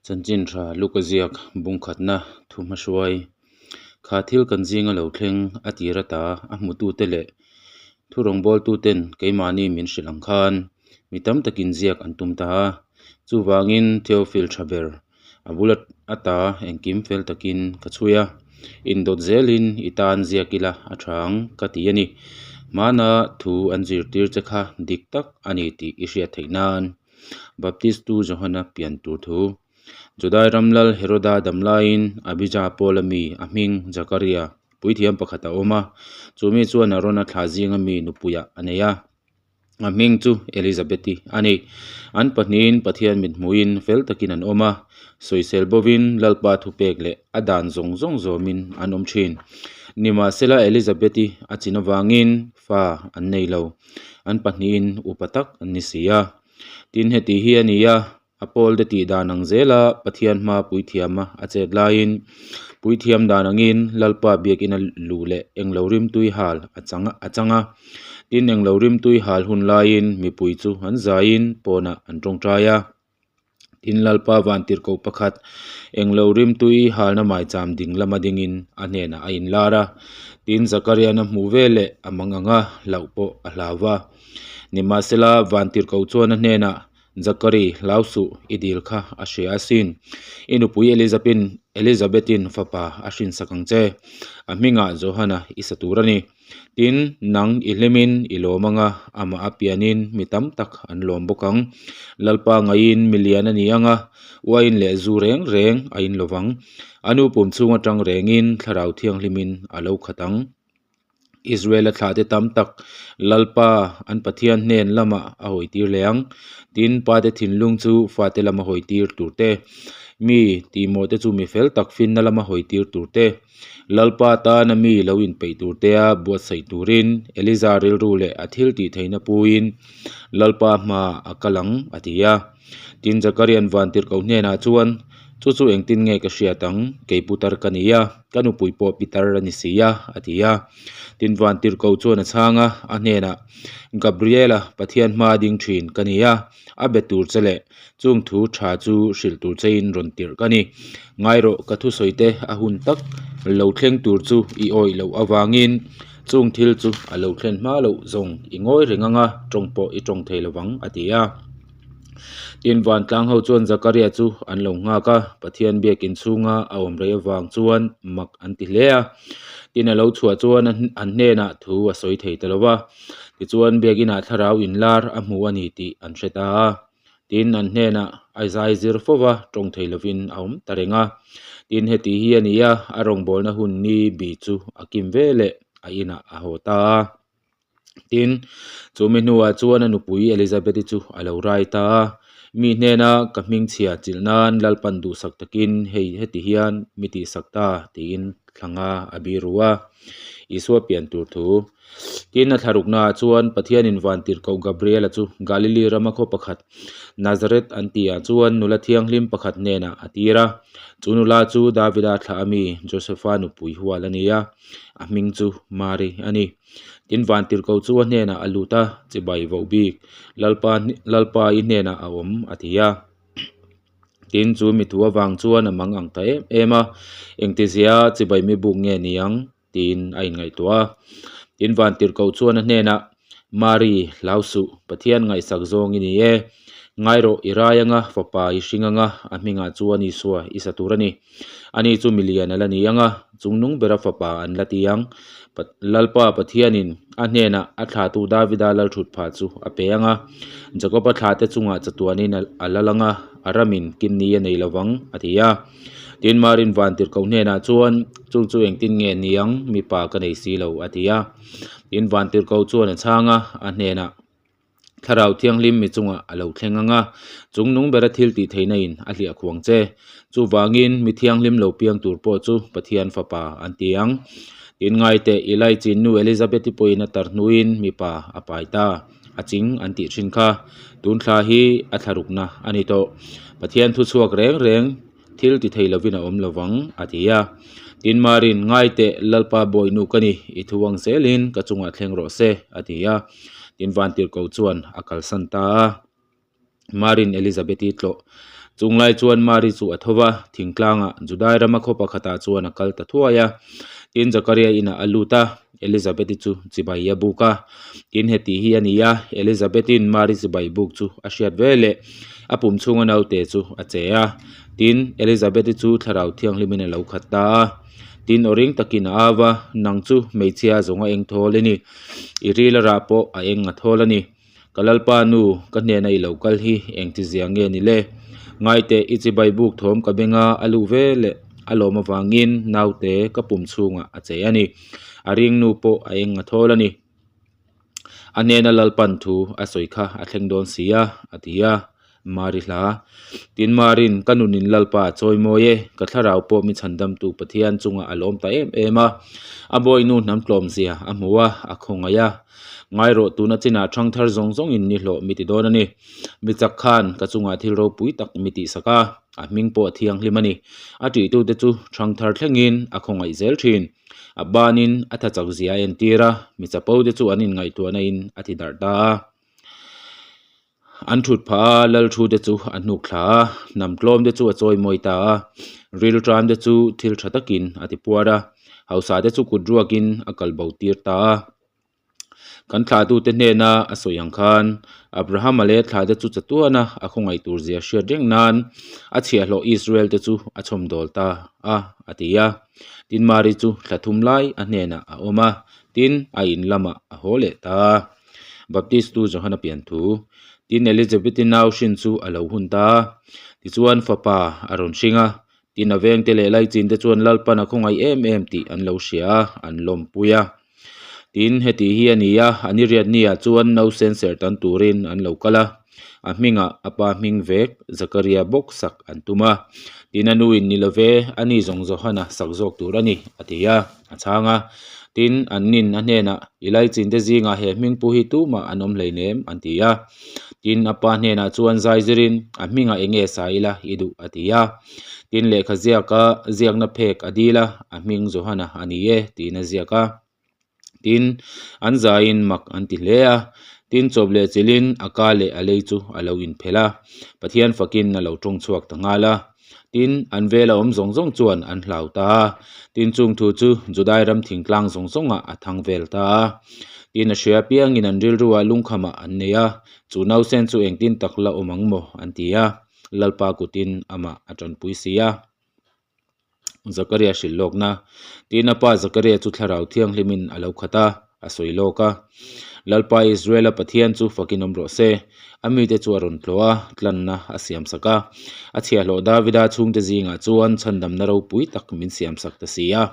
Chanchin tha Luka ziak bungkhatna thu hmahruai kha thil kan zinga lo thleng a tir ata a hmutute leh thu rawngbawltuten keimahni min hrilh ang khan mi tam takin ziak an tum ta a. Chuvangin Theophil tha ber a bul ata engkim fel takin ka chhui a, indawt zelin i tan ziak ila a tha ang ka ti a ni. Hmana thu an zirtir che kha dik tak a ni tih i hriat theih nan. Baptistu Johana pian tur thu. Judai ram lal Heroda dam laiin Abija pawla mi a hming Zakaria puithiam pakhat a awm a, chu mi chuan Arona thla zinga mi nupuiah a nei a. A hming chu Elizabeth-i a ni. An pahnihin Pathian mithmuhin fel takin an awm a, sawisel bovin Lalpa thupek leh a dan zawng zawng zawmin an awm thin. Nimahsela Elizabeth-i a chin avangin fa an nei lo. An pahnihin upa tak an ni si a. Tin, heti hi a ni a, A pawlte tih dan ang zela Pathian hma puithiama a chet laiin puithiam dan angin Lalpa biakina luh leh englo rimtui hal a chang a chang a. Tin, englo rimtui hal hun laiin mipui chu an zaiin pawnah an tawngtai a. Tin, Lalpa vantirhkoh pakhat englo rimtui halna maicham ding lama dingin a hnenah a inlar a. Tin, Zakarian a hmuh veleh a mang ang a, hlauh pawh a hlau va. Nimahsela, vantirhkoh chuan a hnenah, Zakari, hlau suh, i dil kha a hria asin. I nupui Elizabin, Elizabethin fapa a hrinsak ang che. A hmingah Johana i sa tur a ni. Tin, nang i hlimin i lawm anga, amah a pianin mi tam tak an lawm bawk ang. Lalpa ngaiin mi lian a ni anga, uain leh zu reng reng a in lovang. A nu pum chhung atang rengin Thlarau Thianghlimin a lo khat ang. Israel-a thlahte tam tak Lalpa an Pathian hnen lamah a hawitir leh ang. Tin, pate thinlung chu fate lama hawitir tur te, mi tihmawhte chu mi fel tak finna lama hawitir tur te, Lalpa tana mi lo inpeih tur tea buatsaih turin Eliza rilru leh a thil tihtheihna puiin Lalpa hmaah a kal ang, a ti a. Tin, Zakarian vantirhkoh hnenah chuan, Chu chu engtin nge ka hriat ang? Kei putar ka ni a, ka nupui pawh pitar a ni si a, a ti a. Tin, vantirhkoh chuan a chhang a, a hnenah, Gabriela, Pathian hmaa ding thin ka ni a, a be tur che leh chung thu tha chu hrilh tur chein rawn tirh ka ni. Ngai rawh, ka thusawi te a hun tak lo thleng tur chu i awih loh avangin chung thil chu a lo thlen hma loh zawng i ngawi reng anga tawng pawh i tawng thei lovang, a ti a. Tin, vantlang ho chuan Zakaria chu an lo nghak a, Pathian biakin chhunga a awm rei avang chuan mak an ti hle a. Tin, a lo chhuah chuan an hnenah thu a sawi thei ta lo va. Tichuan, biakinah thlarau inlar a hmu a ni tih an hre ta a. Tin, an hnenah a zai zir fo va, tawng thei lovin a awm ta reng a. Tin, heti hi a ni a, a rawngbawlna hun ni bi chu a kim ve leh a inah a haw ta a. Tin, chu mi hnuah chuan a nupui Elizabeth-i chu a lo rai ta a, Mi hnena ka hmingchhia chilh nan Lalpan duhsak takin hei heti hian mi tihsak ta tiin thlanga a biru a. Isua pian tur thu. Tin, a thlaruknaah chuan Pathianin vantirhkoh Gabriela chu Galili rama khaw pakhat Nazareth an tihah chuan nula thianghlim pakhat hnenah a tir a. Chu nula chu Davida thlah ami Josefa nupui hual a ni a, a hming chu Mari a ni. Tin, vantirhkoh chu a hnenah a lut a, chibai voh bik, Lalpa Lalpa i hnenah a awm, a ti a. Tin, chu mi thu avang chuan a mang ang ta em em a, Engtizia chibai mi buk nge ni ang? tiin a inngaihtuah a. Tin, vantirhkoh chuan a hnenah, Mari, hlau suh, Pathian ngaihsak zawng i ni e. Ngai rawh, i rai anga, fapa i hring anga, a hmingah chuan Isua i sa tur a ni. Ani chu milian a la ni ang a, chungnung bera fapa an la ti ang. Lalpa Pathianin a hnenah a thlahtu Davida lalthut phah chu a pe ang a, Jakoba thlahte chungah chatuanin a lal ang a, a ramin kimni a nei lo vang, a ti a. Tin, Marin vantirhkoh hnenah chuan, Chung chu engtin nge ni ang, mipa ka nei si lo, a ti a. Tin, vantirhkoh chuan a chhang a, a hnenah, Thlarau Thianghlim mi chungah a lo thleng ang a, chungnung bera thil tih theihna in a hliah khuang che. Chuvangin mi thianghlim lo piang tur pawh chu Pathian Fapa an ti ang. Tin ngaite Elijah nu Elizabeth-i pawhin a tar hnuin mipa a pai ta, a ching an tih thin kha. Tun thla hi a thlarukna a ni tawh. Pathian thuchhuak reng reng thil ti thei lovin a awm lovang, a ti a. Tin Marin, Ngai teh, Lalpa bawihnu ka ni, i thu ang zelin ka chungah thleng rawh se, a ti a. Tin Vantirhkoh chuan a kalsan ta a. Marin Elizabeth-i tlawh. Chung lai chuan Mari chu a tho va, thingtlangah Judai rama khaw pakhatah chuan a kal ta thuai a. Tin, Zakaria inah a lut a, Elizabeth-i chu chibai a buk a. Tin, heti hi a ni a, Elizabeth-in Mari chibai buk chu a hriat ve leh a pum chhunga naute chu a che a. Tin, Elizabeth-i chu Thlarau Thianghlimin a lo khat ta a. Tin, aw ring takin a au va, Nang chu hmeichhia zawnga eng thawl i ni, i ril a rah pawh a eng a thawl a ni. Ka Lalpa nu, ka hnena i lo kal hi engti zia nge ni le? Ngaiteh, i chibai buk thawm ka benga a luh ve leh a lawm avangin naute ka pum chhungah a che a ni. A ring nu pawh a eng a thawl a ni. A hnena Lalpan thu a sawi kha a thleng dawn si a, a ti a. Mari hla. Tin Marin, Ka nunin Lalpa a chawi mawi e, ka thlarau pawh mi chhandamtu Pathian chungah a lawm ta em em a. A bawinu hnam tlawmzia a hmu a, a khawngaih a. Ngai rawh, tuna chinah thangthar zawng zawngin ni hlawh mi ti dawn a ni. Mi chak khan ka chungah thil ropui tak mi tihsak a, a hming pawh a thianghlim a ni. A tihtute chu thangthar thlengin a khawngaih zel thin. A banin a tha chakzia a entir a, mi chapo te chu an inngaihtuahna in a ti darh ta a. An thut phah a, lal thu te chu a hnuk thla a, hnam tlawm te chu a chawi mawi ta a, ril tan te chu thil tha takin a ti puar a, hausa te chu kut ruakin a kal bo tir ta a. Kan thlahtute hnena a sawi ang khan Abrahama leh thlahte chu chatuana a khawngaih tur zia hriat reng nan a chhiahhlawh Israel te chu a chhawmdawl ta a, a ti a. Tin Mari chu thla thum lai a hnenah a awm a, tin a in lamah a haw leh ta a. Baptistu Johana pian thu. Tin Elizabeth-i nau hrin chu a lo hun ta a, tichuan fapa a rawn hring a. Tin a vengte leh laichin te chuan Lalpan a khawngaih em em tih an lo hria a, an lawmpui a. Tin, heti hi a ni a, an i riatniah chuan nausen serh tan turin an lo kal a, a hmingah a pa hming vek Zakaria bawk sak an tum a. Tin, a nuin ni love, a ni zawng Johana sak zawk tur a ni, a ti a, a chhang a. Tin, an nin a hnenah, I laichin te zingah he hming pu hi tumah an awm hleinem, an ti a. Tin, a pa hnenah chuan zai zirin, A hmingah eng nge sa ila i duh? a ti a. Tin, lehkha ziaka ziakna phek a dil a, A hming Johana a ni e, tiin a ziak a. Tin, an zaiin mak an ti hle a. Tin, chawp leh chilhin a ka leh a lei chu a lo inphelh a, Pathian fakin a lo tawng chhuak ta nghal a. Tin, an vela awm zawng zawng chuan an hlau ta a. Tin, chung thu chu Judai ram thingtlang zawng zawngah a thang vel ta a. Tin, a hria apiangin an rilruah lungkhamah an nei a, Chu nausen chu engtin tak la awm ang maw? an ti a. Lalpa kutin amah a tanpui si a. Zakaria hrilh lawkna. Tin, a pa Zakaria chu Thlarau Thianghlimin a lo khat a, a sawi lawk a. Lalpa Israela Pathian chu fakin awm rawh se. A mite chu a rawn tlawh a, tlanna a siamsak a. A chhiahhlawh Davida chhungte zingah chuan chhandamna ropui tak min siamsak ta si a.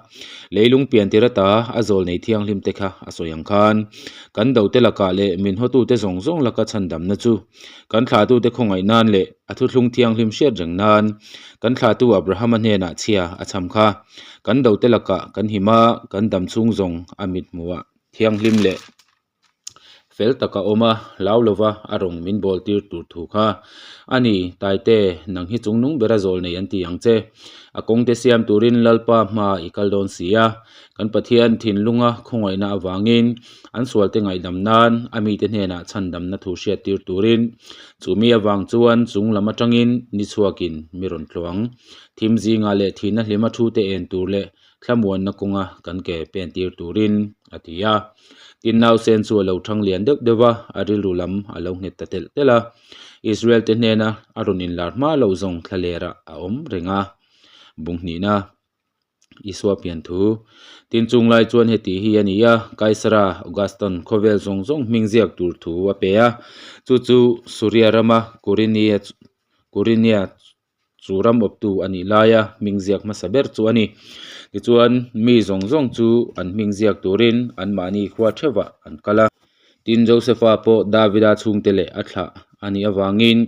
Leilung piantir ata a zawl nei thianghlim te kha a sawi ang khan, kan dote lakah leh min hawtute zawng zawng laka chhandamna chu kan thlahtute khawngaih nan leh a thuthlung thianghlim hriat reng nan kan thlahtu Abrahama hnenah chhia a chham kha. Kan dote lakah kan him a, kan dam chhung zawng a mithmuhah thianghlim leh fel tak a awm a, hlau lova a rawng min bawl tir tur thu kha a ni. Taite, nang hi chungnung bera zawl nei an ti ang che. A kawngte siam turin Lalpa hma i kal dawn si a, kan Pathian thinlunga khawngaihna avangin an sualte ngaihdam nan a mite hnenah chhandamna thu hriat tir turin chu mi avang chuan chung lam atangin ni chhuakin mi rawn tluang. Thim zingah leh thihna hlima thute en tur leh thlamuanna kawnga kan ke pen tir turin a ti a. Tin, nausen chu a lo thang lian deuh deuh va, a rilru lam a lo nghet ta telh telh a. Israel te hnena a rawn inlar hma loh zawng thlalerah a awm reng a. Bung hnihna Isua pian thu. Tin, chung lai chuan heti hi a ni a, Kaisara Augustan khawvel zawng zawng hming ziak tur thu a pe a. Chu chu Suria rama Kurinia Kurinia Chu ram awptu a nih laia hming ziak hmasa ber chu a ni. Tichuan, mi zawng zawng chu an hming ziak turin anmahni khua theuhah an kal a. Tin, Josefa pawh Davida chhungte leh a thlah a nih avangin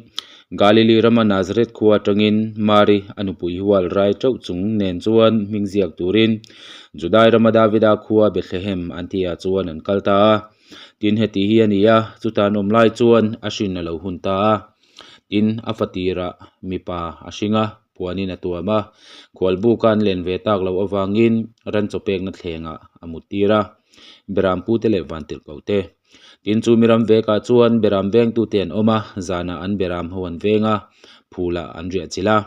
Galili rama Nazareth khua atangin Mari a nupui hual rai teuh chung nen chuan hming ziak turin Judai rama Davida khua Bethlehem an tihah chuan an kal ta a. Tin, heti hi a ni a, chuta an awm lai chuan a hrin a lo hun ta a. Tin, a fatirah mipa a hring a, puanin a tuam a, khualbuka an len ve tak loh avangin ran chaw pekna thlengah a mut tir a, Beram pute leh vantirhkoh te. Tin, chu mi ram vekah chuan Beram vengtute an awm a, zanah an Beram ho an veng a, phul. phulah an riah chilh a.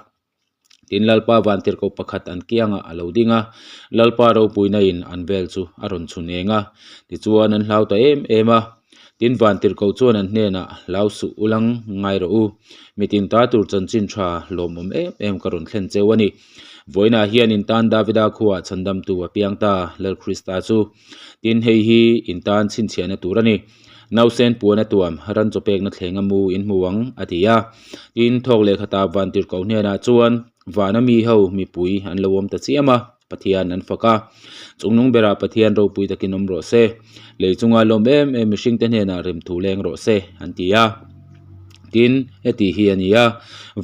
Tin, Lalpa vantirhkoh pakhat an kiangah a lo ding a, Lalpa ropuina in an vel chu a rawn chhun eng a, tichuan an hlau ta em em a. Tin, vantirhkoh chuan an hnenah, Hlau suh u lang, ngai rawh u, mitin ta tur chanchin tha lawmawm em em ka rawn thlen cheu a ni. Vawiinah hian in tan Davida khuaah chhandamtu a piang ta, Lal Krista chu. Tin, hei hi in tan chhinchhiahna tur a ni. Nausen puan a tuam, ran chaw pekna thleng a mu in hmu ang, a ti a. Tin, thawk lehkhatah vantirhkoh hnenah chuan vana mi ho mipui an lo awm ta chiam a, Pathian an fak a. Chungnung berah Pathian ropui takin awm rawh se, lei chunga lawm em em mihringte hnenah remthu leng rawh se, an ti a. Tin, heti hi a ni a,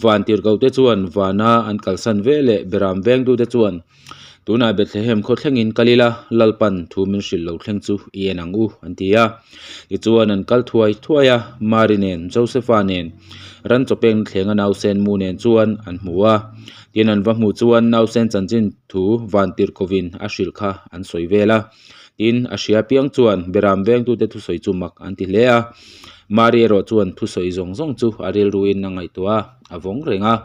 vantirhkohte chuan vana an kalsan veleh beram vengtute chuan, Tunah Bethlehem khaw thlengin kal ila, Lalpan thu min hrilh lo thleng chu i en ang u, an ti a. Tichuan an kal thuai thuai a, Mari nen, Josefa nen, ran chaw pekna thlenga nausen mu nen chuan an hmu a. Tin, an va hmuh chuan nausen chanchin thu vantirhkovin a hrilh kha an sawi vel a. Tin, a hria piang chuan Beram vengtute thusawi chu mak an ti hle a. Mari erawh chuan thusawi zawng zawng chu a rilruin a ngaihtuah a, a vawng reng a.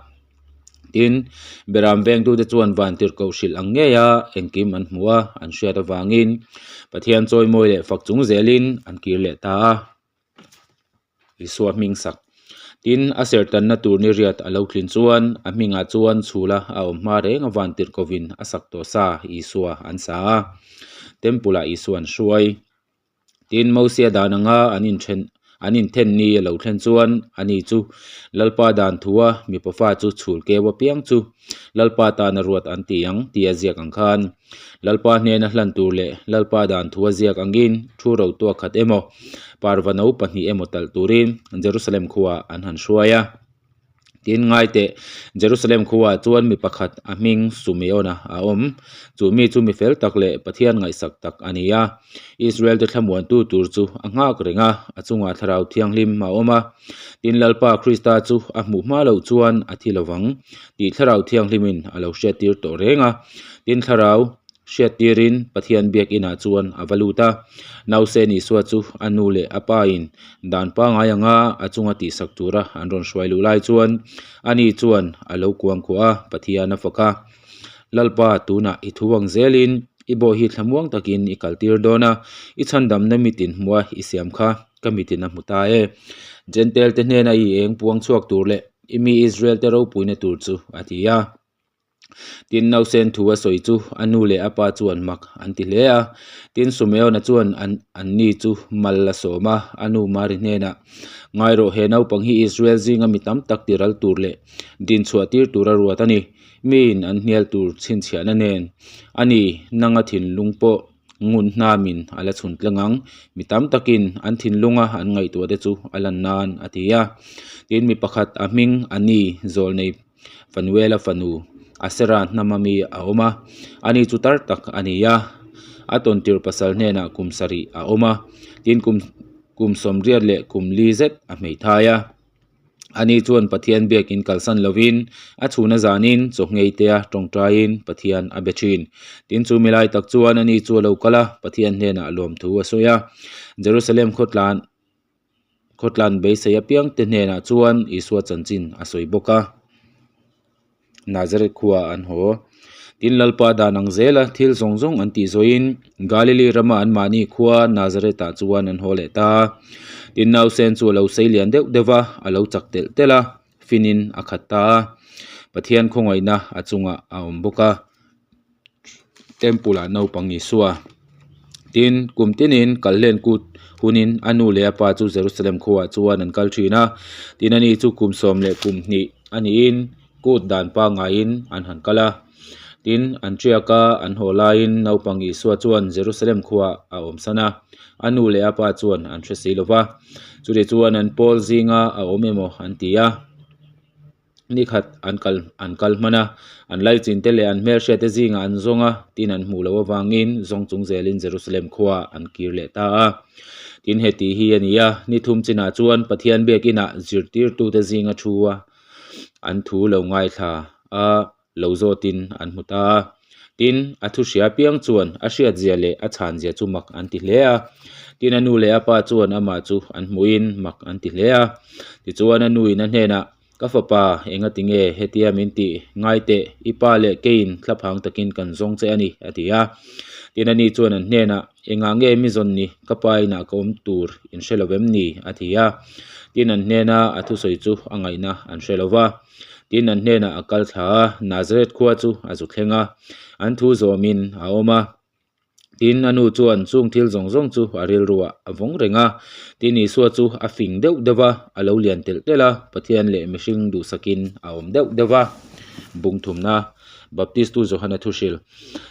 Tin, Beram vengtute chuan vantirhkoh hrilh ang ngeia engkim an hmu a, an hriat avangin Pathian chawimawi leh fak chung zelin an kir leh ta a. Isua hming sak. Tin, a serhtanna tur ni riat a lo tlin chuan a hmingah chuan chhula a awm hma reng a vantirhkohin a sak tawh sa Isua an sa a, Temple-ah Isua an hruai. Tin, Mosia dan anga an inthen an inthen ni a lo thlen chuan ani chu Lalpa dan thua mipa fa chu chhul keu apiang chu Lalpa tana ruat an ti ang tia ziak ang khan Lalpa hnena hlan tur leh Lalpa dan thua ziak angin thu ro tuak khat emaw parva no pahnih emaw talh turin Jerusalem khuaah an han hruai a. Tin, ngai teh, Jerusalem khuaah chuan mi pakhat a hming Sumeona a awm. Chu mi chu mi fel tak leh Pathian ngaihsak tak a ni a. Israel-te thlamuantu tur chu a nghak reng a, a chungah Thlarau Thianghlim a awm a. Tin, Lalpa Krista chu a hmuh hma loh chuan a thi lovang tih Thlarau Thianghlimin a lo hriattir tawh reng a. Tin, Thlarau Hriattirin Pathian biakinah chuan a va lut a. Nausen Isua chu a nu leh a pain dan pangngai anga a chunga tihsak tura an rawn hruai luh lai chuan ani chuan a lo kuangkuah a, Pathian a fak a. Lalpa, tunah i thu ang zelin i bawh hi thlamuang takin i kaltir dawn a, i chhandamna mitin hmuha i siam kha ka mitin a hmu ta e. Jentail te hnena i eng puang chhuak tur leh i mi Israel te ropuina tur chu, a ti a. Tin, nausen thu a sawi chu a nu leh a pa chuan mak an ti hle a. Tin, Sumeona chuan an anni chu mal a sawm a, a nu Mari hnenah, Ngai rawh, he naupang hi Israel zinga mi tam tak tiral tur leh dinchhuah tir tur a ruat a ni. Miin an hnial tur chhinchhiahna nen a ni, nanga thinlung pawh ngun hnamin a la chhun tleng ang. Mi tam takin an thinlunga an ngaihtuah te chu a lan nan, a ti a. Tin, mi pakhat a hming a ni zawlnei Fanuela fanu Asera hnama mi a awm a, ani chu tar tak a ni a, a tawntir pasal hnenah kum sarih a awm a, tin kum kum sawmriat leh kum li zet a hmeithai a. Ani chuan Pathian biakin kalsan lovin a chhuna zanin chawhngeite-a tawngtaiin Pathian a be thin. Tin chu milai tak chuan ani chu a lo kal a, Pathian hnenah lawmthu a sawi a. Jerusalem khawtlan Khawtlan beisei apiangte hnenah chuan Isua chanchin a sawi bawk a, Nazareth khuaah an haw. Tin, Lalpa dan ang zela thil zawng zawng an tih zawhin Galili rama anmahni khua Nazareth-ah chuan an haw leh ta a. Tin, nausen chu a lo sei lian deuh deuh va, a lo chak telh telh a, finin a khat ta a. Pathian khawngaihna a chungah a awm bawk a. Temple ah naupang Isua tin kum tinin kalhlen kut hunin a nu leh a pa chu Jerusalem khuaah chuan an kal thin a tin ani chu kum sawm leh kum hnih a niin kut dan pangaiin an han kal a tin an tiak a an haw laiin naupang Isua chuan Jerusalem khuaah a awm san a a nu leh a pa chuan an hre si lova chutih chuan an pawl zinga a awm emaw an ti a. Ni khat an kal an kal hman a, an laichin te leh an hmelhriat te zingah an zawng a, tin an hmuh loh avangin zawng chung zelin Jerusalem khuaah an kir leh ta a. Tin heti hi a ni a, ni thum chinah chuan Pathian biakinah zirtirtute zinga thu a an thu lo ngaithla a, lo zawtin an hmu ta a. Tin, a thu hria piang chuan a hriatzia leh a chhanzia chu mak an ti hle a. Tin, a nu leh a pa chuan amah chu an hmuhin mak an ti hle a. Tichuan a nuin a hnenah, Ka fapa, engati nge hetia min tih? Ngai teh, i pa leh keiin thlaphang takin kan zawng che a ni, a ti a. Tin, ani chuan an hnenah, Engah nge mi zawn ni? Ka pa inah ka awm tur in hre lo em ni? a ti a. Tin, an hnena a thusawi chu a ngaihna an hre lo va. Tin, an hnenah a kal thla a, Nazareth khua chu a zu thleng a, an thu zawmin a awm a. Tin, a nu chuan chung thil zawng zawng chu a rilruah a vawng reng a. Tin, Isua chu a fing deuh deuh va, a lo lian telh telh a, Pathian leh mihring duhsakin a awm deuh deuh va. Bung thumna, Baptistu Johana thuhril.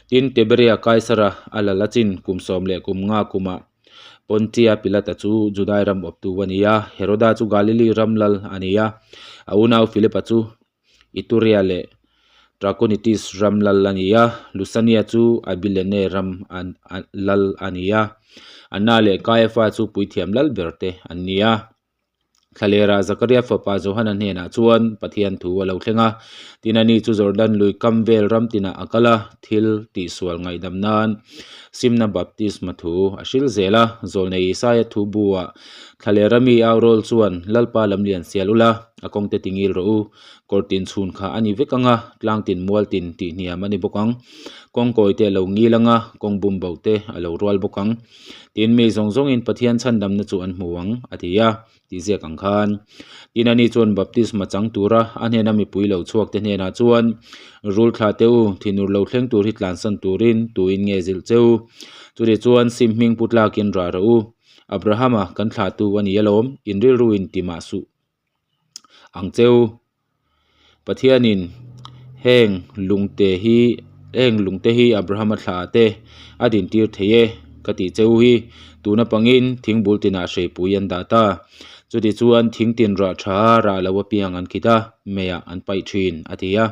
Tin, Tiberia Kaisara a lal a chin kum sawm leh kum nga kumah Pontia Pilata chu Judai ram awptu a ni a, Heroda chu Galili ram lal a ni a, a unau Philipa chu Iturea leh Trachonitis ram lal a ni a, Lusania chu Abilene ram lal a ni a, Anna leh Kaiafa chu puithiam lal ber te an ni a. Thlalera Zakaria fapa Johana hnenah chuan Pathian thu a lo thleng a, tin ani chu Jordan lui kam vel ram tinah a kal a, thil tihsual ngaihdam nan simna baptisma thu a hril zel a. Zawlnei Isaia thu buah Thlalera mi au rawl chuan Lalpa lamlian sial ula, a kawngte ti ngil rawh u, kawr tin chhun kha a ni vek ang a, tlang tin mual tin tih hniam a ni bawk ang, kawng kawi te a lo ngil ang a, kawng bum bo te a lo rual bawk ang. Tin, mi zawng zawngin Pathian chhandamna chu an hmu ang, a ti a, tih ziak ang khan. Tin, ani chuan baptisma chang tura a hnena mipui lo chhuak te hnenah chuan, Rul thlah teh u, thinur lo thleng tur hi tlansan turin tuin nge zilh che u? Chutih chuan sim hming pu tlakin rah rawh u. Abrahama kan thlahtu a ni alawm, in rilruin ti mah suh ang che u. Pathianin heng lungte hi heng lungte hi Abrahama thlah ah te a dintir thei e ka tih che u hi. Tuna pangin thingbul tinah hreipui an dah ta. Chuti chuan thing tin rah tha a rah lo apiang an khit a, meiah an paih thin a ti a.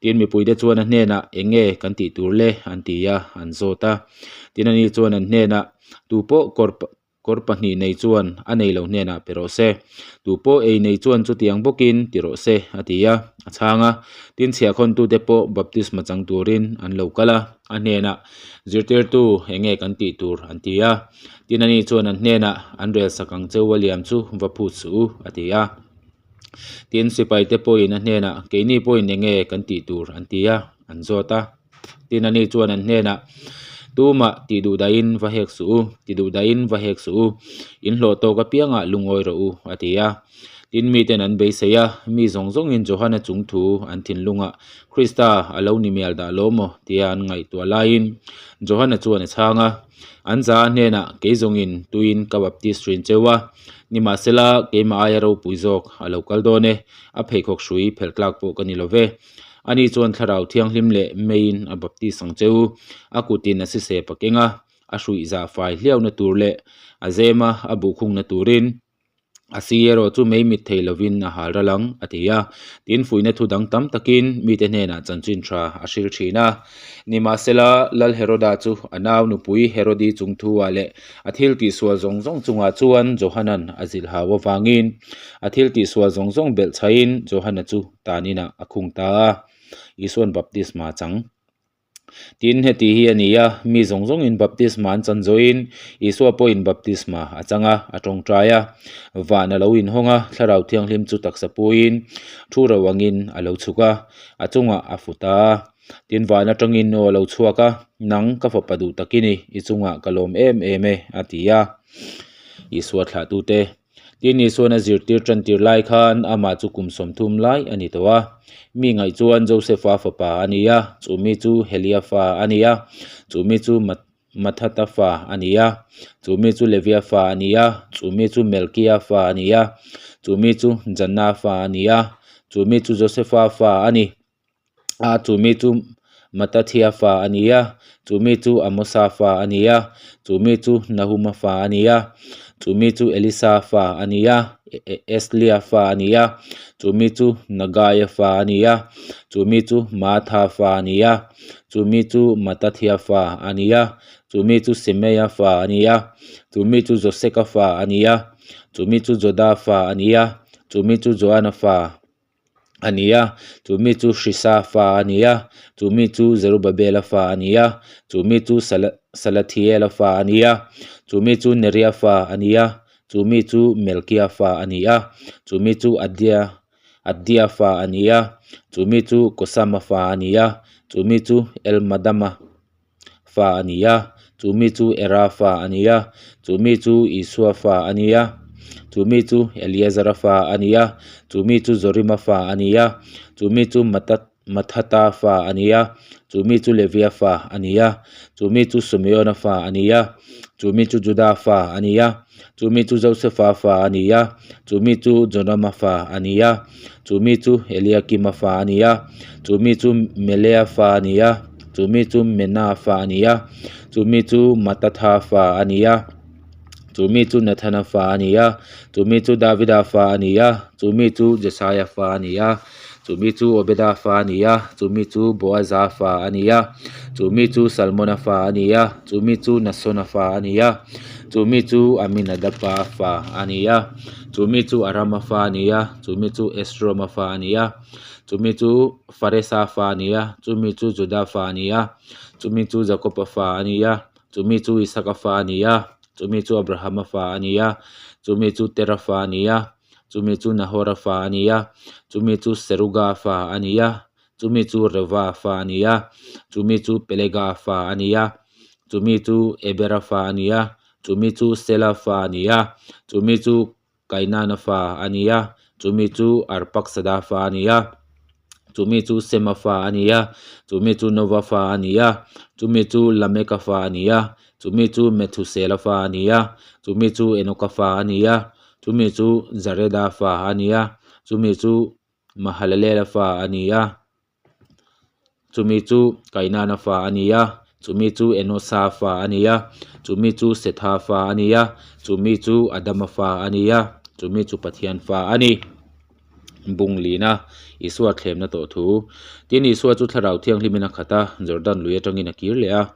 Tin mipuite chuan a hnenah eng nge kan tih tur le an ti a, an zawt a. Tin ani chuan an hnenah Tu pawh kawr kawr pahnih nei chuan a nei lo hnenah pe rawh se. Tu pawh ei nei chuan chutiang bawkin ti rawh se, a ti a, a chhang a. Tin chhiahkhawntute pawh baptisma chang turin an lo kal a, a hnenah, Zirtirtu, eng nge kan tih tur? an ti a. Tin ani chuan an hnenah, An rel sak ang cheu a liam chu va phut suh u, a ti a. Tin sipaite pawhin a hnenah, Keini pawhin eng nge kan tih tur? an ti a, an zawt a. Tin ani chuan an hnenah, Tumah tih duh dahin va hek suh u, ti duh dahin va hek suh u, in hlawh tawk apiangah lungawi rawh u, a ti a. Tin miten an beisei a, mi zawng zawngin Johana chung thu an thinlungah Krista a lo ni mial dah lo maw tia an ngaihtuah laiin Johana chuan a chhang a, An za a hnenah kei zawngin tuin ka baptist rin cheu a, nimahsela keimah aia ropui zawk a lo kal dawn e, a pheikhawk hrui phelh tlak pawh ka ni lo ve. Ani chuan Thlarau Thianghlim leh meiin a baptis ang che u. A kutin a sisep a keng a, a hruih zah fai hliauna tur leh a zema a buhkhungna turin a si erawh chu mei mit thei lovin a hal ral ang, a ti a. Tin, fuihna thu dang tam takin mite hnenah chanchin tha a hril thin a. Nimahsela, Lal Heroda chu a nau nupui Herodi chung thu-ah leh a thil tihsual zawng zawng chungah chuan Johanan a zilh hau avangin a thil tihsual zawng zawng belh chhain Johana chu tan inah a khung ta a, Isua'n baptisma chang. Tin, heti hi a ni a, mi zawng zawngin baptisma an chan zawhin Isua pawhin baptisma a chang a, a tawngtai a. Van a lo inhawng a, Thlarau Thianghlim chu taksa puiin thu ro angin a lo chhuk a, a chungah a fu ta a. Tin, van atangin aw a lo chhuak a, Nang ka fapa duh tak i ni, i chungah ka lawm em em e, a ti a. Isua thlahtute. Tin, Isua'n a zirtir tantir lai khan amah chu kum 30 lai a ni tawh a. Mi ngaih chuan Josefa fapa a ni a, chu mi chu Helia fa a ni a, chu mi chu Mathata fa a ni a, chu mi chu Levia fa a ni a, chu mi chu Melkia fa a ni a, chu mi chu Janna fa a ni a, chu mi chu Josefa fa a ni. a chu mi chu Matathia fa a ni a chu mi chu Amosa fa a ni a chu mi chu Nahuma fa a ni a chu mi chu Elisa fa a ni a Eslia fa a ni a chu mi chu Nagaia fa a ni a chu mi chu Maatha fa a ni a chu mi chu Matathia fa a ni a chu mi chu Simeia fa a ni a chu mi chu Joseka fa a ni a chu mi chu Joda fa a ni a chu mi chu Joana fa a ni a, chu mi chu Hrisa fa a ni a, chu mi chu Zerubabela fa a ni a, chu mi chu Salathiela fa a ni a, chu mi chu Neria fa a ni a, chu mi chu Melkia fa a ni a, chu mi chu Adia Addia fa a ni a, chu mi chu Kosama fa a ni a, chu mi chu Elmadama fa a ni a, chu mi chu Era fa a ni a, chu mi chu Isua fa a ni a, chu mi chu Eliezera fa a ni a, chu mi chu Zorima fa a ni a, chu mi chu Matat. Mathata fa a ni a, chu mi chu Levia fa a ni a, chu mi chu Simeona fa a ni a, chu mi chu Juda fa a ni a, chu mi chu Josefa fa a ni a, chu mi chu Jonama fa a ni a, chu mi chu Eliakima fa a ni a, chu mi chu Melea fa a ni a, chu mi chu Mena fa a ni a, chu mi chu Matatha fa a ni a, chu mi chu Nathana fa a ni a, chu mi chu Davida fa a ni a, chu mi chu Jesaia fa a ni a. Chu mi chu Obeda fa a ni a, chu mi chu Boaza fa a ni a, chu mi chu Salmona fa a ni a, chu mi chu Nasona fa a ni a, chu mi chu Aminadaba fa a ni a, chu mi chu Arama fa a ni a, chu mi chu Esroma fa a ni a, chu mi chu Faresa fa a ni a, chu mi chu Juda fa a ni a, chu mi chu Jakoba fa a ni a, chu mi chu Isaka fa a ni a, chu mi chu Abrahama fa a ni a, chu mi chu Tera fa a ni a. chumi chu Nahora fa a ni a, chumi chu Seruga fa a ni a, chumi chu Reva fa a ni a, chumi chu Pelega fa a ni a, chumi chu Ebera fa a ni a, chumi chu Sela fa a ni a, chumi chu Kainana fa a ni a, chumi chu Arpaksada fa a ni a, chumi chu Sema fa a ni a, chumi chu Nova fa a ni a, chumi chu Lameka fa a ni a, chumi chu Methusela fa a ni a, chumi chu Enoka fa a ni a, Chumi chu Jareda fa a ni a, chumi chu Mahalalela fa a ni a, chumi chu Kainana fa a ni a, chumi chu Enosa fa a ni a, chumi chu Setha fa a ni a, chumi chu Adama fa a ni a, chumi chu Pathian fa a ni. Bung lina Isua thlemna tawh thu. Tin, Isua chu Thlarau Thianghlimin a khat a, Jordan lui atangin a kir leh a.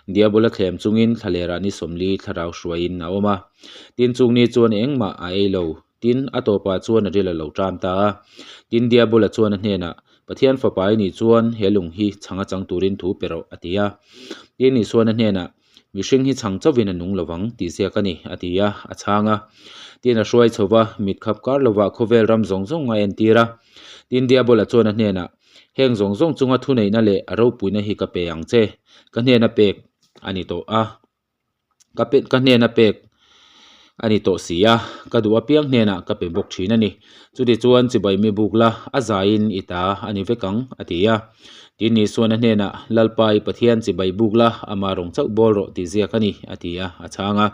Diabola thlem chungin thlalerah ni sawmli Thlarau hruaiin a awm a. Tin, chung ni chuan engmah a ei lo. Tin, a tawpah chuan a ril a lo ṭam ta a. Tin, Diabola chuan a hnenah, Pathian fapa i nih chuan he lung hi chhang a chang turin thu pe rawh, a ti a. Tin, Isuan a hnenah, Mihring hi chhang chauhin a nung lovang tih ziak a ni, a ti a, a chhang a. Tin a hruai chho va, mit khap kar lovah khawvel ram zawng zawng a entir a. Tin Diabola chuan a hnenah, Heng zawng zawng chunga thuneihna leh a ropuina hi ka pe ang che, ka hnena pek a ni tawh a, ka pe ka hnena pek a ni tawh si a, ka duh apiang hnenah ka pe bawk thin a ni. Chutichuan chibai mi buk la, a zaiin i ta a ni vek ang, a ti a. Tin Isuan a hnenah, Lalpa i Pathian chibai buk la, ama rawng chauh bawl rawh tih ziak a ni, a ti a, a chhang a.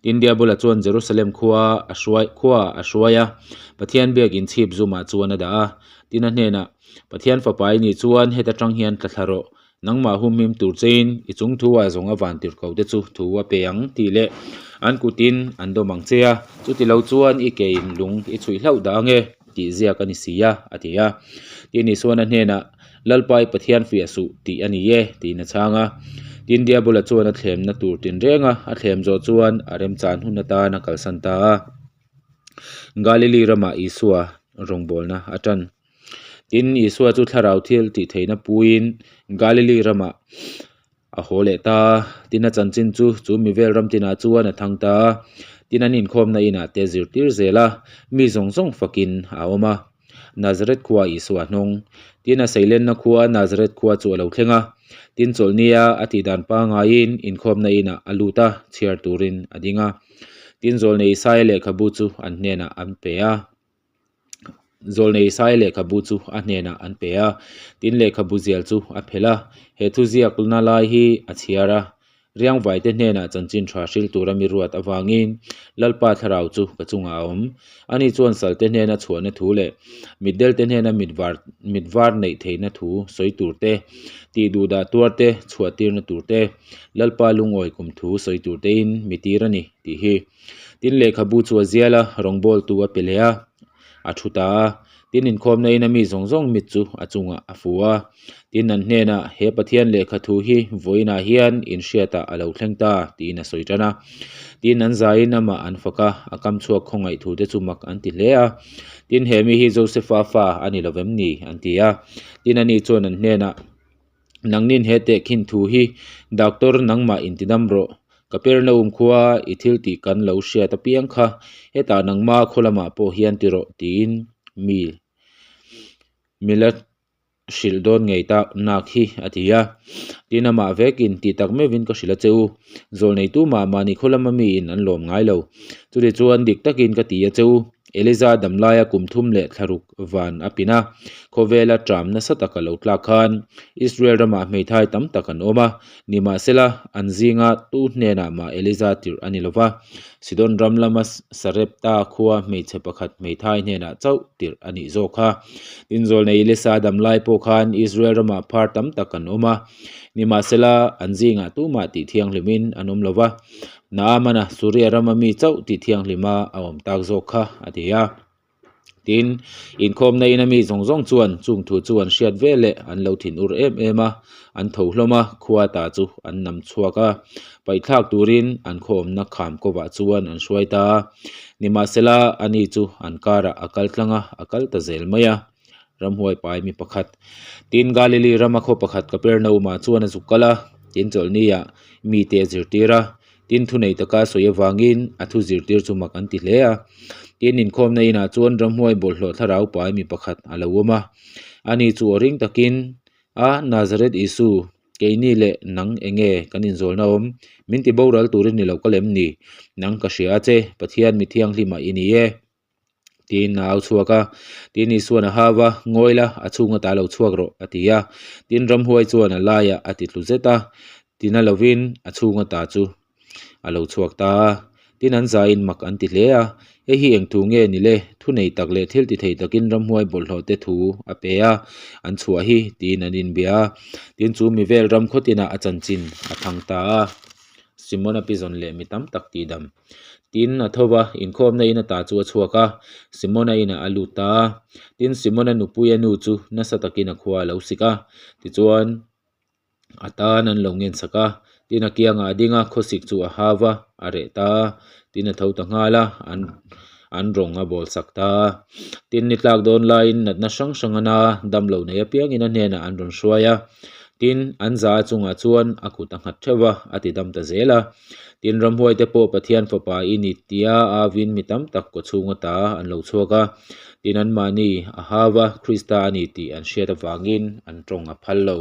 Tin Diabola chuan Jerusalem khua a hruai khuaah a hruai a, Pathian biakin chhip zumah chuan a dah a. Tin a hnenah, Pathian fapa i nih chuan heta tang hian tla thla rawh, nangmah humhim tur chein i chung thu ah zawng a van tirh ko te chu thu a pe ang tih leh an kutin an dawm ang che a, chuti lo chuan i kein lung i chhuih hlauh dah ange. Tih ziak a ni si a, a ti a. Tin Isuan a hnenah, Lalpa i Pathian fiah suh tih a ni e, tiin a chhang a. Tin Diabola chuan a thlemna tur tinreng a, a thlem zawh chuan a remchan hun atan a kalsan ta a. Galili ramah Isua rawngbawlna a tan. Tin Isua chu thlarau thil tih theihna puiin Galili ramah A haw leh ta a, tin a chanchin chu chu mi vel ram tinah chuan a thang ta a, tin an inkhawmna inah te zirtir zel a, mi zawng zawng fakin a awm a. Nazareth khua Isua hnawng. Tin a seilenna khua Nazareth khua chu a lo thleng a, tin chawlhnia a tihdan pangaiin inkhawmna inah a lut a, chhiar turin a ding a. Tin zawlnei Isaia lehkhabu chu an hnenah an pe a. Zawlnei Sai lehkhabu chu a hnenah an pe a, tin lehkhabu zial chu a phelh a, he thuziakna lai hi a chhiar a, Riangvaite hnenah chanchin tha hril tura mi ruat avangin Lalpa thlarau chu ka chungah a awm. Ani chuan salte hnena chhuahna thu leh mitdelte hnena mitvar mitvar neih theihna thu sawi tur te, tih duhdah tuar te chhuah tirna tur te, Lalpa lungawi kum thu sawi tur tein mi tir a ni tih hi. Tin lehkhabu chu a zial a, rawngbawltu a pe leh a, a thu ta a. Tin inkhawmna in a mi zawng zawng mit chu a chungah a fu a. Tin an hnenah, He Pathian lehkha thu hi vawiinah hian inhriatah a lo thleng ta, tiin a sawi tan a. Tin an zaiin amah an fak a, a kam chhuak khawngaih thu te chu mak an ti hle a. Tin he mi hi Josefa fa a ni lo vem ni? an ti a. Tin ani chuan an hnenah, Nangnin he tehkhin thu hi Doctor nangmah intidam rawh, Kapernaum khua i thil tih kan lo hriat apiang kha hetah nangma khaw lamah pawh hian ti rawh tiin mi Mi la hrilh dawn ngei tak nak hi, a ti a. Tin, amah vekin, Tih tak meuhin ka hrilh a che u. Zawlnei tumah mahni khaw lama miin an lawm ngai lo. Chutichuan, dik takin ka ti a che u. Eliza damlaia kum thum leh thlaruk van a pin a, khawvela ṭam nasa tak a lo tlak khan Israel ramah hmeithai tam tak an awm a. Nimahsela, an zinga tu hnenah mah Eliza tirh a ni lo va, Sidon ram lama Sarepta khua hmeichhe pakhat hmeithai hnenah chauh tirh a nih zawk kha. Tin, zawlnei Elisa damlai pawh khan Israel ramah phar tam tak an awm a. Nimahsela, an zingah tumah tih thianghlimin an awm lo va. Naamana Suria rama mi chauh tih thianghlima a awm tak zawk kha, a ti a. Tin, inkhawmna ina mi zawng zawng chuan chung thu chu an hriat ve leh an lo thinur em em a, an tho hlawm a, khua ta chu an nam chhuak a, paihthlak turin an khawmna kham kawvah chuan an hruai ta a. Nimahsela, ani chu an karah a kal tlang a, a kal ta zel mai a. Ramhuai pai mi pakhat. Tin, Galili rama khaw pakhat Kapernaum-ah chuan a zuk kal a, tin chawlhniah mite a zirtir a. Tin, thunei taka sawi avangin a thu zirtir chu mak an ti hle a. Tin, inkhawmna inah chuan ramhuai bawlhhlawh thlarau pai mi pakhat a lo awm a. Ani chu aw ring takin, A, Nazareth Isu, keini leh nang eng nge kan inzawlna awm? Min ti boral turin i lo kal em ni? Nang ka hria a che, Pathian mi thianghlimah i ni e. Tiin a au chhuak a. Tin, Isua'n a hau a, Ngawi la, a chhung ata lo chhuak rawh, a ti a. Tin, ramhuai chuan a laiah a ti tlu zet a, tina lovin a chhung ata chu a lo chhuak ta a. Tin, an zaiin mak an ti hle a, Hei hi eng thu nge ni le? Thu nei tak leh thil ti thei takin ramhuai bawlhhlawh te thu a pe a, an chhuah hi, tiin an inbia a. Tin, chu mi vel ram khaw tinah a chanchin a thang ta a. Simona pi zawn leh mi tam tak tihdam. Tin, a tho va, inkhawmna in ata chu a chhuak a, Simona inah a lut ta a. Tin, Simona nupuia nu chu nasa takin a khua a lo sik a, tichuan a tan an lo ngensak a. Tin, a kiangah a ding a, khawsik chu a hau va, a reh ta a. Tin, a tho ta nghal a, an an rawng a bawl sak ta a. Tin, ni tlak dawn laiin natna hrang hrang a na a, damlo nei apiangin a hnenah an rawn hruai a. Tin, an za chungah chuan a kut a nghat theuh va, a ti dam ta zel a. Tin, ramhuaite pawh Pathian Fapa i ni tia avin mi tam tak kawchhung ata an lo chhuak a. Tin, anmahni a hau va, Krista a ni tih an hriat avangin an tawng a phal lo.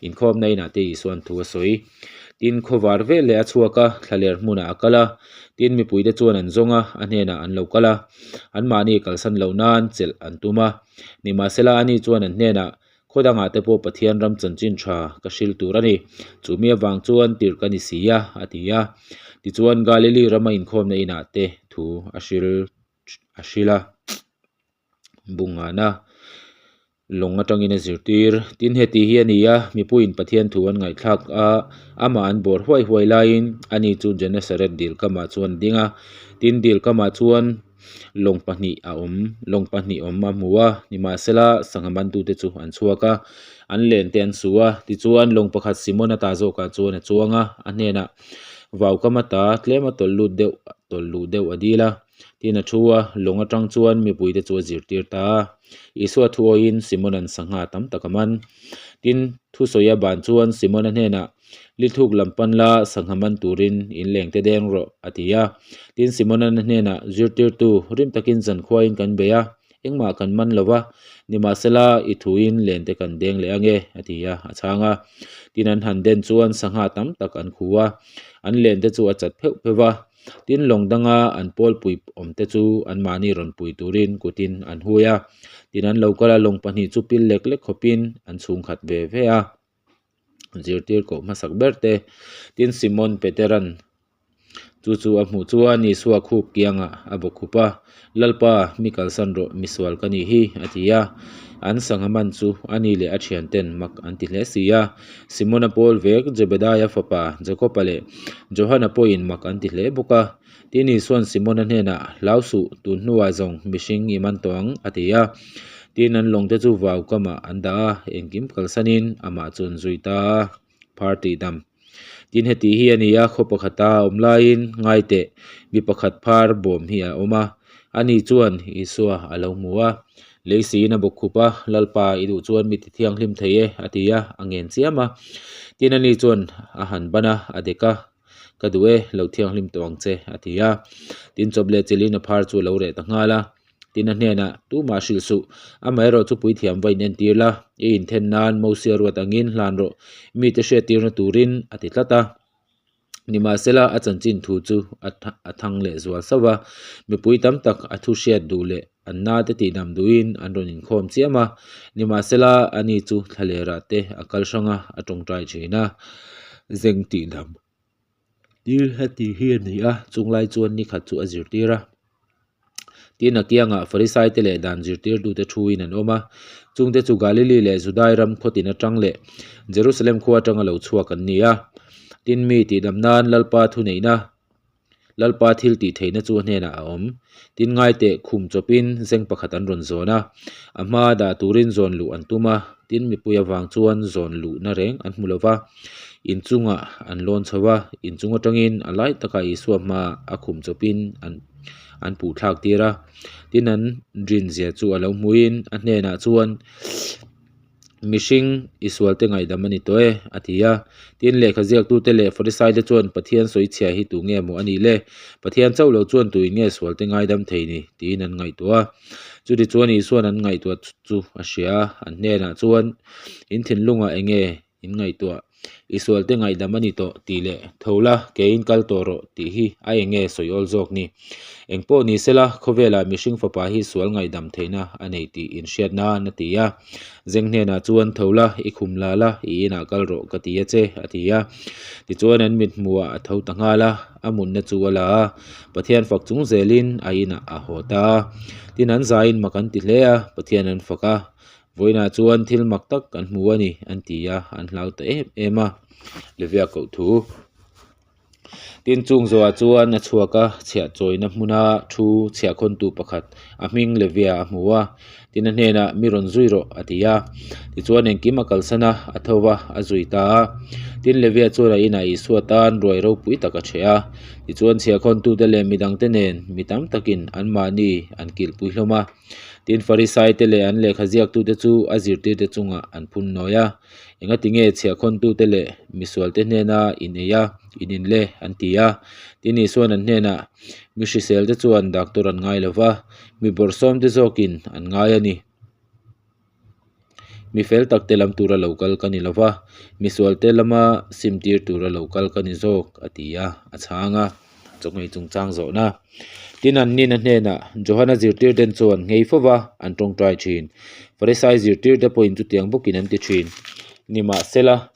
Inkhawmna inah te Isua'n thu a sawi. Tin, khawvar vel leh a chhuak a, thlaler hmunah a kal a. Tin, mipuite chuan an zawng a, a hnenah an lo kal a. Anmahni kalsan loh nan chelh an tum a. Nimahsela, ani chuan an hnenah, Khaw dangah te pawh Pathian ram chanchin tha ka hril tur a ni. Chu mi avang chuan tirh ka ni si a, a ti a. Tichuan, Galili rama inkhawmna inah te thu a hril a hril a. Bungana lawng atangin a zirtir. Tin, heti hi a ni a, mipuiin Pathian thu an ngaihthlak a, amah an bawr huai huai laiin ani chu Genesaret dil kamah chuan a ding a. Tin, dil kamah chuan lawng pahnih a awm, lawng pahnih awm a hmu a, nimahsela sangha mantute chu an chhuak a, an len te an su a. Tichuan, lawng pakhat Simona ta zawkah chuan a chuang a, a hnenah vau kam ata tlem a tawlh lut deuh tawlh luh deuh a dil a. Tin a thu a, lawng atang chuan mipuite chu a zirtir ta a. Isua thu awiin Simona'n sangha tam tak a man. Tin, thusawi a ban chuan Simona hnenah, Lithuk lam pan la, sangha man turin in leng te deng rawh, a ti a. Tin, Simona'n a hnenah, Zirtirtu, rim takin zankhuain kan bei a, engmah kan man lo va, nimahsela i thuin len te kan deng leh ange, a ti a, a chhang a. Tin, an han den chuan sangha tam tak an khu a, an len te chu a chat pheuh pheuh va. Tin, lawng danga an pawlpui awmte chu anmahni rawn pui turin kutin an hui a. Tin, an lo kal a, lawng pahnih chu pil lek lek khawpin an chhungkhat ve ve a. Zirtir koh hmasak ber te. Tin, Simon Petera'n chu chu a hmuh chuan Isua khup kiangah a bawk khup a, Lalpa, mi kalsan rawh, misual ka nih hi, a ti a. An sangha man chu a ni leh a thianten mak an ti hle si a. Simona pawl vek, Jebedaia fapa Jakoba leh Johana pawhin mak an ti hle bawk a. Tin, Isua'n Simona hnenah, Hlau suh, tun hnuah zawng mihring i man tawh ang, a ti a. Tin, an lawngte chu vau kamah an dah a, engkim kalsanin amah chu an zui ta a. Phar tihdam. Tin, heti hi a ni a, khaw pakhata a awm laiin ngai teh, mi pakhat phar bawm hi a awm a. Ani chuan Isua a lo hmu a, Lei siin a bawk khup a, Lalpa, i duh chuan mi ti thianghlim thei e, a ti a, a ngen chiam a. Tin, ani chuan a han ban a, a dek a, Ka duh e, lo thianghlim tawh ang che, a ti a. Tin, chawp leh chilhin a phar chu a lo reh ta nghal a. Tin a hnenah, Tumah hrilh suh, amaherawh chu puithiam va inentir la, i inthen nan Mosia ruat angin hlan rawh, mite hriattirna turin, a ti tlat a. Nimahsela, a chanchin thu chu a thang leh zual sauh va, mipui tam tak a thu hriat duh leh an nate tihdam duhin an rawn inkhawm chiam a. Nimahsela, ani chu thlalerah te a kal hrang a, a tawngtai thin a, zeng tihdam tir heti hi a ni a, chunglai chuan nikhat chu a zirtir a. Tin, a kiangah Farisaite leh dan zirtirtute thuin an awm a. Chungte chu Galili leh Judai ram khawtin atang leh Jerusalem khua atanga lo chhuak an ni a. Tin, mi tihdam nan Lalpa thuneihna, Lalpa thil tih theihna chu a hnenah a awm. Tin, ngaiteh khum chawpin zeng pakhat an rawn zawn a, a hma dah turin zawn luh an tum a. Tin, mipui avang chuan zawn luhna reng an hmu lo va. Inchungah an lawn chho a, inchung atangin a lai takah Isua hmaah a khum chawpin an an puh thlak tir a. Tin, an rinzia chu a lo hmuhin a hnenah chuan, Mihring i sualte ngaihdam a ni tawh e, a ti a. Tin, lehkha ziaktute leh Farisaite chuan, Pathian sawichhia hi tu nge maw a nih le? Pathian chauh lo chuan tuin nge sualte ngaidam thei ni? tiin an ngaihtuah a. Chutichuan Isua'n an ngaihtuah chu a hria a, an hnenah chuan, In thinlungah eng nge in ngaihtuah? I sualte ngaihdam a ni tawh tih leh tho la, keiin kal tawh rawh tih hi a eng nge sawi awl zawk ni? Eng pawh ni sela, khawvelah mihring fapa hi sual ngaihdam theihna a nei tih inhriat nan a ti a. Zeng hnenah chuan tho la, i khum la la, i inah kal rawh ka ti a che, a ti a. Tichuan an mithmuhah a tho ta nghal a, a mutna chu a la a, Pathian fak chung zelin a inah a haw ta a. Tin an zaiin mak an ti hle a, Pathian an fak a, Vawiinah chuan thil mak tak kan hmu a ni, an ti a, an hlau ta em em a. Levia koh thu. Tin, chung zawhah chuan a chhuak a, chhiah chawina hmuna thu chhiahkhawntu pakhat a hming Levia a hmu a. Tin, a hnenah, Mi rawn zui rawh, a ti a. Tichuan, engkim a kalsan a, a tho va, a zui ta a. Tin, Levia chuan a inah Isua tan ruai ropui tak a ṭheh a. Tichuan, chhiahkhawntute leh midangte nen mi tam takin anmahni an kilhpui hlawm a. Tin, Farisaite leh an lehkha ziaktute chu a zirtirte chungah an phun nawi a. Engati nge chhiahkhawntute leh misualte hnena in ei a, in in le? an ti a. Tin, Isua'n an hnenah, Mi hriselte chuan doctor an ngai lo va, mi bawrhsawmte zawkin an ngai a ni. Mi fel takte lam tura lo kal ka ni lo va, misualte lama simtir tura lo kal ka ni zawk, a ti a, a chhang a. Chawhmeh chungchang zawhna. Tin, an nina hnenah Johana zirtirten chuan nghei fo va, an tawngtai thin. Farisai zirtirte pawhin chutiang bawkin an ti thin. Nimahsela.